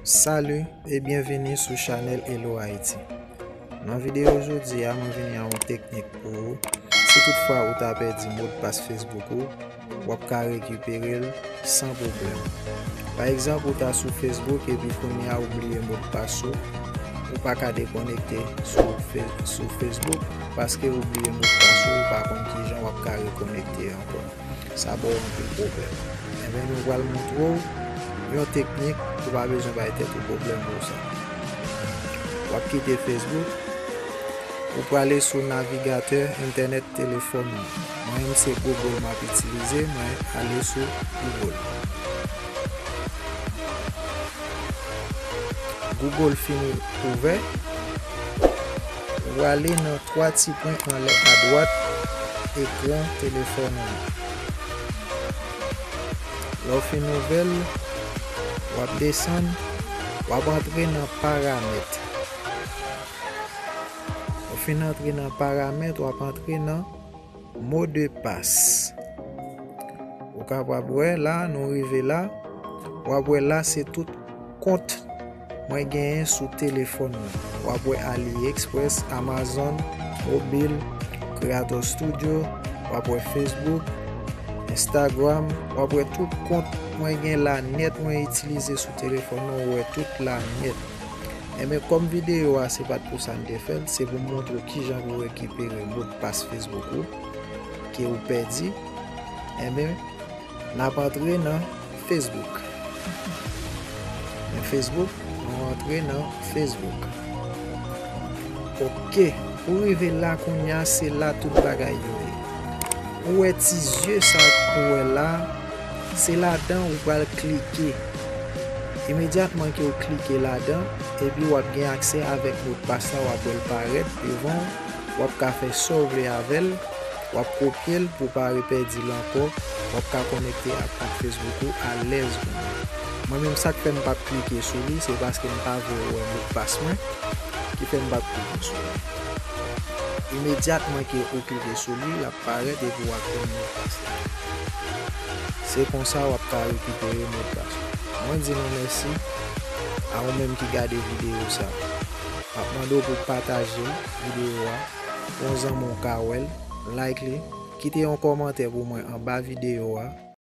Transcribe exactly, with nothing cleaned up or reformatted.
Salut e byenvini sou chanèl Hello Haiti. Nan videyo jodi a, mwen vini ak yon teknik pou ou. Si toutfwa ou ta pèdi modpas Facebook ou, w ap ka rekipere l san pwoblèm. Pa egzanp, ou ta sou Facebook epi kounye a ou bliye modpas ou, ou pa ka dekonekte sou, Fe- sou Facebook paske ou bliye modpas ou, ou pa konn kijan w ap ka rekonekte ankò. Sa ba w anpil pwoblèm. Enben, nou pral montre w yon teknik ou pa bezwen bay tèt ou pwoblèm pou sa. W ap kite Facebook, ou prale sou navigatè entènèt telefòn ou. Mwen menm se Google m ap itilize, mwen ale sou Google. Google fin ouvè, ou prale nan twa ti pwen anlè adwat ekran telefòn ou. Lè w fin ouvè l, w ap desann, w ap antre nan paramèt. Ou fin antre nan paramèt, w ap antre nan mo de pas. Ou kapab wè la, nou rive la. W ap wè la, se tout kont mwen genyen sou telefòn mwen. W ap wè AliExpress, Amazon, Mobil, Creator Studio, w ap wè Facebook, Instagram, w ap wè tout kont mwen gen la nèt mwen itilize sou telefòn mwen, ou wè tout la nèt. Enben, kòm videyo a se pa t pou sa n te fè l, se pou m montre w kijan pou w rekipere modpas Facebook ou ke ou pèdi. Enben, n ap antre nan Facebook. Men Facebook, nou antre nan Facebook. Oke, ou rive la kounye a, se la tout bagay yo ye. Ou wè ti zye sa ou wè la, se ladan ou pral klike. Imedyatman ke ou klike ladan, epi w ap gen aksè avèk modpas la, w ap wè l parèt devan w, w ap ka fè sa w vle avè l, w ap kopye l pou w pa repèdi l ankò, w ap ka konekte ak kont Facebook ou alèz kounye a. Mwen menm, sa k fè m p ap klike sou li, se paske m pa vle wè modpas mwen, ki fè m p ap klike sou li. Imedyatman ke ou klike sou li, l ap parèt epi w ap jwenn modpas la. Se konsa w ap ka rekipere modpas ou. Mwen di nou mèsi a ou menm ki gade videyo sa. M ap mande w pou w pataje videyo a pou yon zanmi w ka wè l, like li, kite yon kòmantè pou mwen anba videyo a.